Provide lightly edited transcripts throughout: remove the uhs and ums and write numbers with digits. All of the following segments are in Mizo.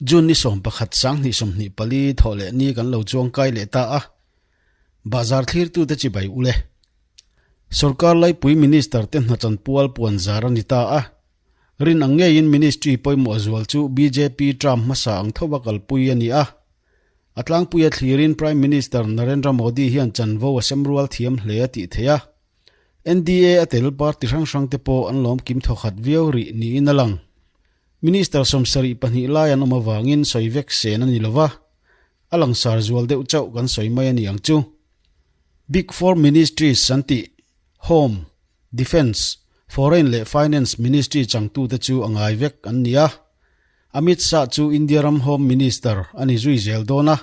June ni 11 2024 thawh leh ni kan lo chuang kai leh ta a, bahzar thlirtute chibai ule. Sorkar laipui Minister te hnachan pual puan zar a ni ta a, rin ang ngeiin Ministry pawimawh zual chu bjp term hmasa ang thova kalpui a ni a. A tlangpuia thlirin Prime Minister Narendra Modi hian chanvo a semrual thiam hle a tih theih a. NDA a tel party hrang hrang te pawh an lawm kim thawkhat viau rih niin a lang. Minister 72 lai an awm avangin sawi vek sen a ni lova, a langsar zual deuh chauh kan sawi mai a ni ang chu. Big Four Ministries an tih, Home, Defence, Foreign leh Finance Ministry changtute chu a ngai vek an ni a. Amit Shah chu India ram Home Minister a ni zui zel dawn a.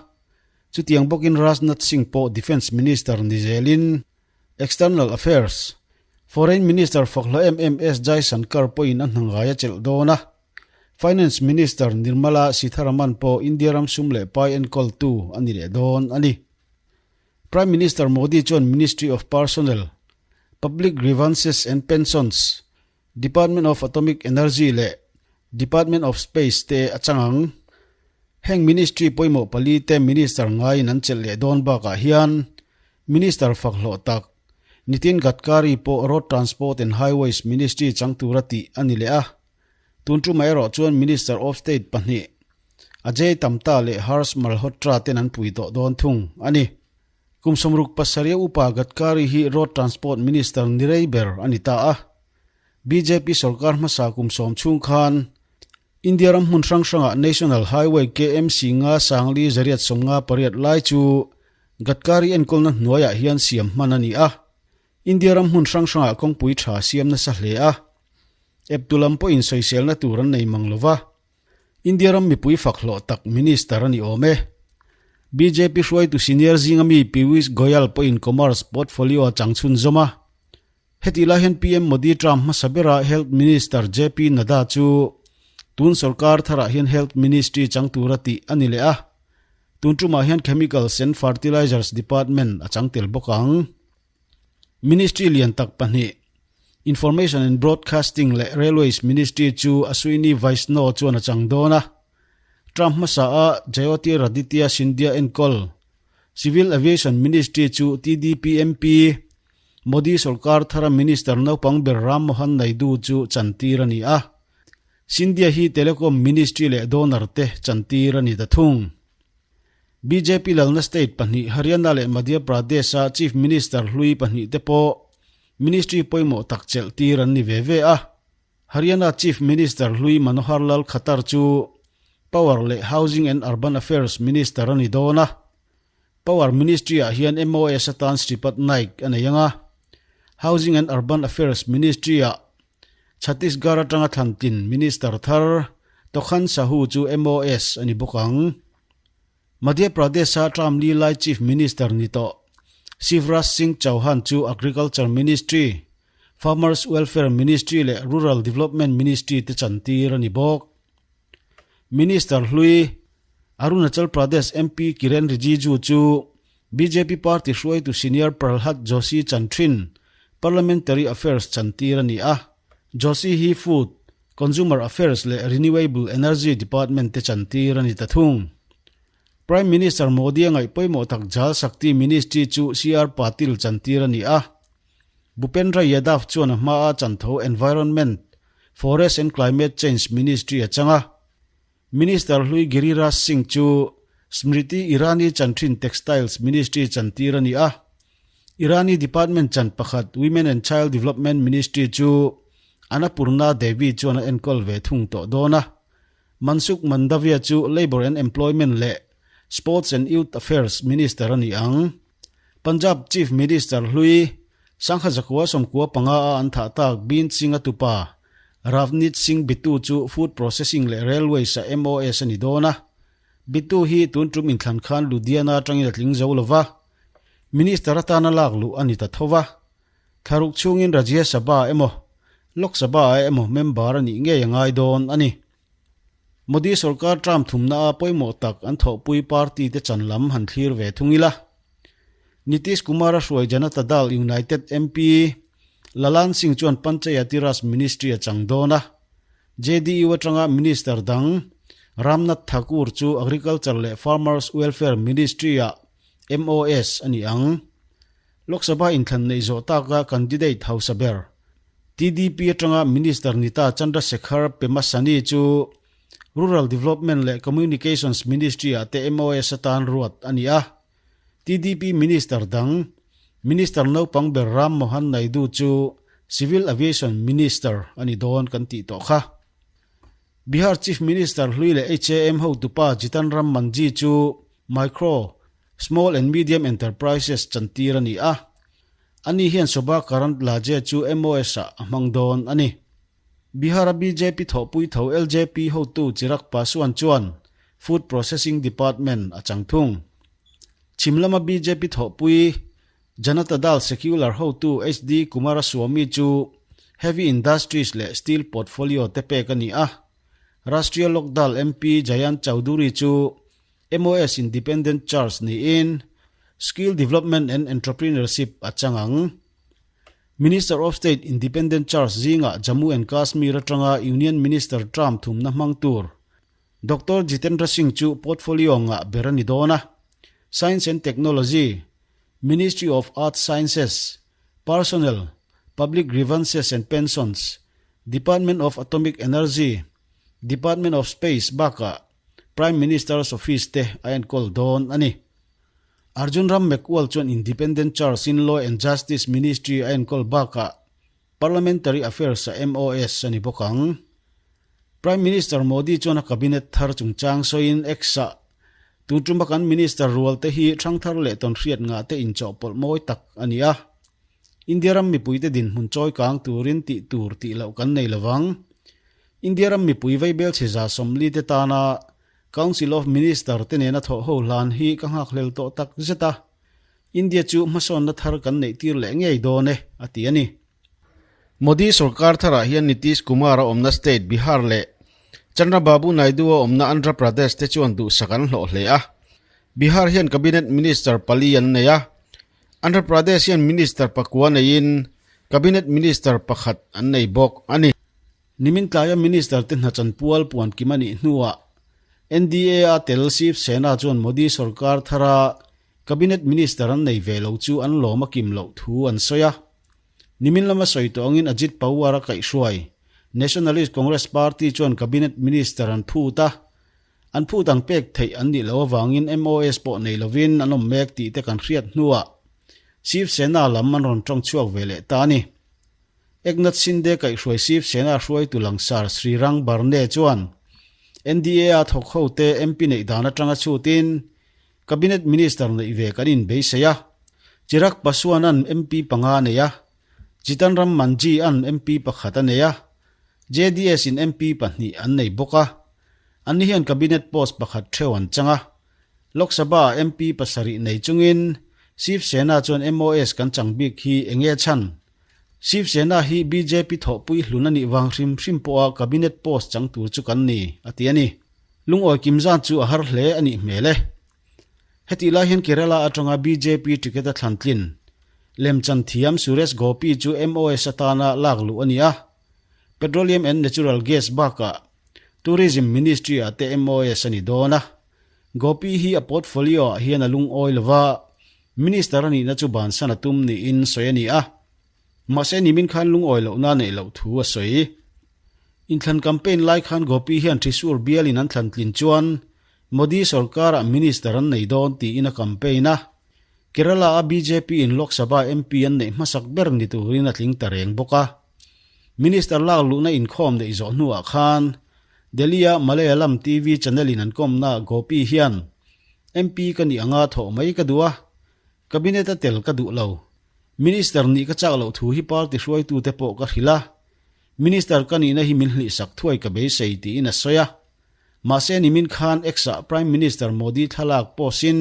Chutiang bawkin Rajnath Singh pawh Defence Minister ni zelin External Affairs, Foreign Minister Fakhla MMS Jaishankar pawhin a hnangai a chelh dawn a. Finance Minister Nirmala Sitharaman pawh India ram sum leh pai enkawltu a ni leh dawn a ni. Prime Minister Modi chuan Ministry of Personnel, Public Grievances and Pensions, Department of Atomic Energy leh Department of Space te a chang ang. Heng Ministry pawimawh pali te Minister ngaiin an chelh leh dawn bakah hian Minister fak hlawh tak Nitin Gadkari pawh Road Transport and Highways Ministry chang tura tih a ni leh a. Tun tumah erawh chuan Minister of State pahnih Ajay Tamta leh Harsh Malhotra ten an pui tawh dawn thung a ni. Kum 67 upa Gadkari hi Road Transport Minister ni rei ber a ni ta a. Bjp sorkar hmasa kum 10 chhung khan India ram hmun hrang hrangah National Highway KM singa sangli zariat 58 lai chu Gadkari enkawlna hnuaiah hian siam hman a ni a. India ram hmun hrang hrangah kawngpui tha siam nasa hle a. Eptu lam pawhin sawiselna tur an nei mang lova. India ram mipui fak hlawh tak Minister a ni awm e. BJP hruaitu senior zinga mi Piyush Goyal pawhin Commerce portfolio a chang chhun zawm a. Heti lai hian PM Modi term hmasa bera Health Minister JP Nadda chu tun sarkar tharah hian Health Ministry chang tura tih a ni leh a. Tun tumah hian Chemicals and Fertilizers Department a chang tel bawk ang. Ministry lian tak pahnih, Information and Broadcasting leh Railways Ministry chu Ashwini Vaishnaw chuan a chang dawn a. Term hmasa a Jyotiraditya Scindia enkawl Civil Aviation Ministry chu TDP MP Modi sarkar thara Minister naupang ber Ram Mohan Naidu chu chantir a ni a. Scindia hi Telecom Ministry leh Donor te chantir a ni ta thung. BJP lalna state pahnih Haryana leh Madhya Pradesh a Chief Minister hlui pahnih te pawh Ministry pawimawh tak chelh tir an ni ve ve a. Haryana Chief Minister hlui Manohar Lal Khattar chu Power leh Housing and Urban Affairs Minister a ni dawn a. Power Ministry ah hian MOS atan Shripad Naik a nei ang a. Housing and Urban Affairs Ministry ah Chhattisgarh atanga thlantlin Minister thar Tokhan Sahu chu MOS a ni bawk ang. Madhya Pradesh a term li lai Chief Minister ni tawh Shivraj Singh Chauhan chu Agriculture Ministry, Farmers Welfare Ministry leh Rural Development Ministry te chantir a ni bawk. Minister hlui Arunachal Pradesh MP Kiren Rijiju chu BJP party hruaitu senior Pralhad Joshi chan thin Parliamentary Affairs chantir a ni a. Joshi hi Food, Consumer Affairs leh Renewable Energy Department te chantir a ni ta thung. Prime Minister Modi a ngaih pawimawh tak Jal Shakti Ministry chu CR Patil chantir a ni a. Bhupendra Yadav chuan a hma a chantho Environment, Forest and Climate Change Ministry a chang a. Minister hlui Giriraj Singh chu Smriti Irani chan thin Textiles Ministry chantir a ni a. Irani Department chan pakhat Women and Child Development Ministry chu Annapurna Devi chuan a enkawl ve thung tawh dawn a. Mansukh Mandavia chu Labour and Employment leh Sports and Youth Affairs Minister a ni ang. Punjab Chief Minister hlui Sangha Zakua 95 a an thah tak Beant Singh a tupa Ravneet Singh Bittu chu Food Processing leh Railways a MOS a ni dawn a. Bittu hi tun tum inthlan khan Ludhiana atangin a tling zo lova. Minister atana lak luh a ni ta thova. Thlaruk chhungin Rajya Sabha emaw Lok Sabha a emaw member a nih ngei a ngai dawn a ni. Modi sarkar term thumna a pawimawh tak an thawhpui party te chan lam han thlir ve thung ila. Nitish Kumar a hruai Janata Dal United MP Lalan Singh chuan Panchayati Raj Ministry a chang dawn a. JDU atanga Minister dang Ramnath Thakur chu Agriculture leh Farmers Welfare Ministry-ah MOS a ni ang. Lok Sabha inthlan neih zawh taka candidate hausa ber, TDP atanga Minister ni ta Chandrasekhar Pemasani chu Rural Development leh Communications Ministry-ah te MOS atan ruat a ni a. TDP Minister dang, Minister naupang ber Ram Mohan Naidu chu Civil Aviation Minister a ni dawn kan tih tawh kha. Bihar Chief Minister hlui leh HAM hotupa Jitan Ram Manjhi chu Micro, Small and Medium Enterprises chantir a ni a. Ani hian Shobha Karandlaje chu MOS-ah a hmang dawn a ni. Bihar-a bjp thawhpui tho LJP hotu Chirag Paswan chuan Food Processing Department a chang thung. Chhim lama bjp thawhpui Janata Dal Secular hotu HD Kumaraswamy chu Heavy Industries leh Steel portfolio te pek a ni a. Rashtriya Lok Dal MP Jayant Chaudhuri chu MOS Independent Charge niin Skill Development and Entrepreneurship a chang ang. Minister of State Independent Charge zingah Jammu and Kashmir atanga Union Minister term thumna hmang tur Doctor Jitendra Singh chu portfolio ngah ber a ni dawn a. Science and Technology, Ministry of Earth Sciences, Personnel, Public Grievances and Pensions, Department of Atomic Energy, Department of Space bakah Prime Minister's Office te a enkawl dawn a ni. Arjun Ram Mekwal chuan Independent Charge in Law and Justice Ministry a enkawl bakah Parliamentary Affairs a MOS a ni bawk ang. Prime Minister Modi chuan a cabinet thar chungchang sawiin X-ah, Tun tuma kan minister rual te hi thangthar leh tawnhriat ngah te inchawhpawlh mawi tak a ni a. India ram mipuite dinhmun chawi kang turin tih tur tih loh kan nei lovang. India ram mipui vaibelchhe 140 te tana Council of Minister te nena thawh ho hlan hi ka nghakhlel tawh tak zet a, India chu hmasawnna thar kan neih tir leh ngei dawn e, a ti a ni. Modi sorkar tharah hian Nitish Kumar-a awmna state Bihar leh Chandrababu Naidu-a awmna Andhra Pradesh te chuan duhsak an hlawh hle a. Bihar hian Cabinet Minister pali an nei a, Andhra Pradesh hian Minister pakua neiin Cabinet Minister pakhat an nei bawk a ni. Nimin tlaia Minister te hna chanpual puan kim a nih hnuah NDA-a tel Shiv Sena chuan Modi sorkar thara Cabinet Minister an nei ve lo chu an lawm a kim loh thu an sawi a. Nimin lama sawi tawh angin Ajit Pawar a kaihhruai Nationalist Congress Party chuan Cabinet Minister an phut a, an phut ang pek theih an nih loh avangin MOS pawh nei lovin an awm mek tih te kan hriat hnuah Shiv Sena lam an rawn tawng chhuak ve leh ta a ni. Eknath Shinde kaihhruai Shiv Sena hruaitu langsar Srirang Barne chuan NDA-a thawk hote MP neih dan atanga chhutin Cabinet Minister neih ve kan inbeisei a. Chirag Paswan-a'n MP panga a nei a, Jitan Ram Manjhi-a'n MP pakhat a nei a, JDS-in MP pahnih an nei bawk a. Anni hian Cabinet post pakhat theuh an chang a. Lok Sabha-ah MP pasarih nei chungin Shiv Sena chuan MOS kan chang bik hi eng nge chhan? Shiv Sena hi bjp thawhpui hlun a nih vang hrim hrim pawha Cabinet post chang tur chu kan ni, a ti a ni. Lungawi kim zan chu a har hle a nih hmel e. Hetih lai hian Kerala atanga bjp ticket a thlan tlin. Lemchan thiam Suresh Gopi chu MOS atana lak luh a ni a. Petroleum and Natural Gas bakah Tourism Ministry-ah te MOS a ni dawn a. Gopi hi a portfolio-ah hian a lungawi lova, Minister a nihna chu bansan a tum niin sawi a ni a, mahse nimin khan lungawi lohna neih loh thu a sawi. Inthlan campaign lai khan Gopi hian Thrissur bialin an thlan tlin chuan Modi sorkarah minister an nei dawn tiin a campaign a, Kerala-a bjp in Lok Sabha MP an neih hmasak ber ni turin a tling ta reng bawk a. Minister lak luhna inkhawm neih zawh hnuah khan Delhi-a Malayalam TV channel-in an kawmna Gopi hian MP ka nih anga thawh mai ka duh a, Cabinet a tel ka duh lo. Minister nih ka chak loh thu hi party hruaitute pawh ka hrilh a, Minister ka nihna hi min hlihsak thuai ka beisei tiin a sawi a. Mahse nimin khan X-ah Prime Minister Modi thlalak post-in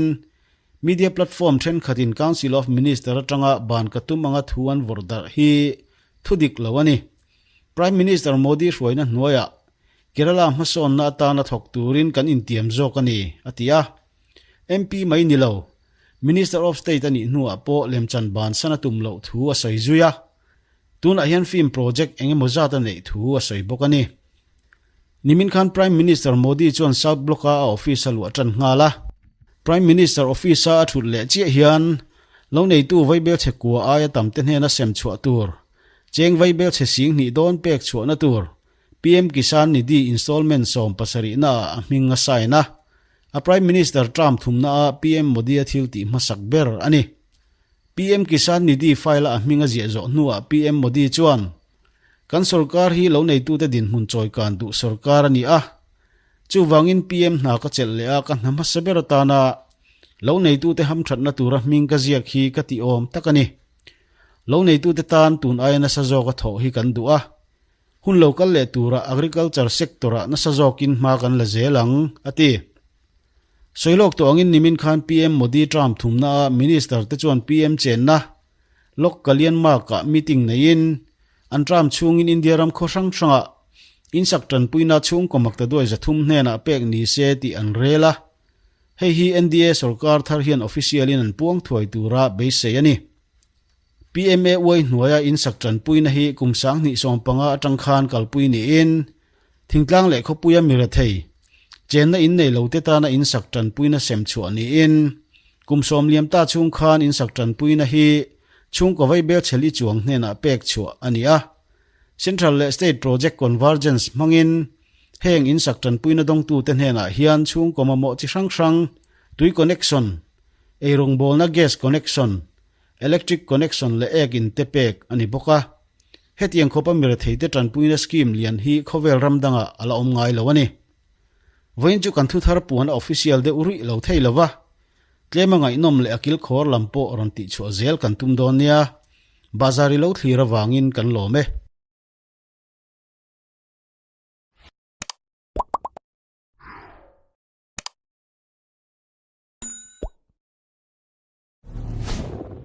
media platform thenkhatin Council of Minister atanga ban ka tum anga thu an vawrh darh hi thu dik lo a ni. Prime Minister Modi hruaina hnuaiah Kerala hmasawnna atana thawk turin kan intiam zawk a ni, a ti a. MP mai ni lo, Minister of State a nih hnuah pawh lemchan bansan a tum loh thu a sawi zui a. Tunah hian film project eng emaw zat a neih thu a sawi bawk a ni. Nimin khan Prime Minister Modi chuan South Block-a a office a luah tan nghal a. Prime Minister office-a a thut leh chiah hian lo neitu vaibelchhe kua aia tamte hnena sem chhuah tur, cheng vaibelchhe sing hnih dawn pek chhuahna tur, PM Kisan Nidhi installment 70 naah a hming a sign a. A Prime Minister term thumnaah PM Modi-a thil tih hmasak ber a ni. PM Kisan Nidhi file-a a hming a ziah zawh hnuah PM Modi chuan, Kan sorkar hi lo neitute dinhmun chawikan duh sorkar a ni a. Chuvangin PM hna ka chelh leh a ka hna hmasa ber atana lo neitute hamthatna tura hming ka ziak hi ka tih awm tak a ni. Lo neitute tan tun aia nasa zawka thawh hi kan duh a. Hun lo kal leh tura agriculture sector-ah nasa zawkin hma kan la zel ang, a ti. Sawilawk tawh angin nimin khan PM Modi term thumnaah minister te chuan PM chenna Lok Kalyan Marg-ah meeting neiin an term chhungin India ram khaw hrang hrangah insak tanpuina chhungkaw maktaduai 300 hnenah pek ni se tih an rel a. Hei hi NDA sorkar thar hian official-in an puang thuai tura beisei a ni. PMAY hnuaia insak tanpuina hi kum 2015 atang khan kalpui niin thingtlang leh khawpuia mi rethei chenna in nei lote tana insak tanpuina sem chhuah niin kum sawm liam ta chhung khan insak tanpuina hi chhungkaw vaibel chheli chuang hnenah pek chhuah a ni a. Central leh State Project Convergence hmangin heng insak tanpuina dawngtute hnenah hian chhungkaw mamawh chi hrang hrang, tui connection, eirawngbawlna gas connection, Electric connection leh ek in te pek a ni bawk a. Hetiang khawpa mi retheite tanpuina scheme lian hi khawvel ram dangah a la awm ngai lo a ni. Vawiin chu kan thuthar puan a official deuh ruih lo thei lo va, tlema ngaihnawm leh a kilkhawr lam pawh rawn tihchhuah zel kan tum dawn nia. Bazar i lo thlir avangin kan lawm e.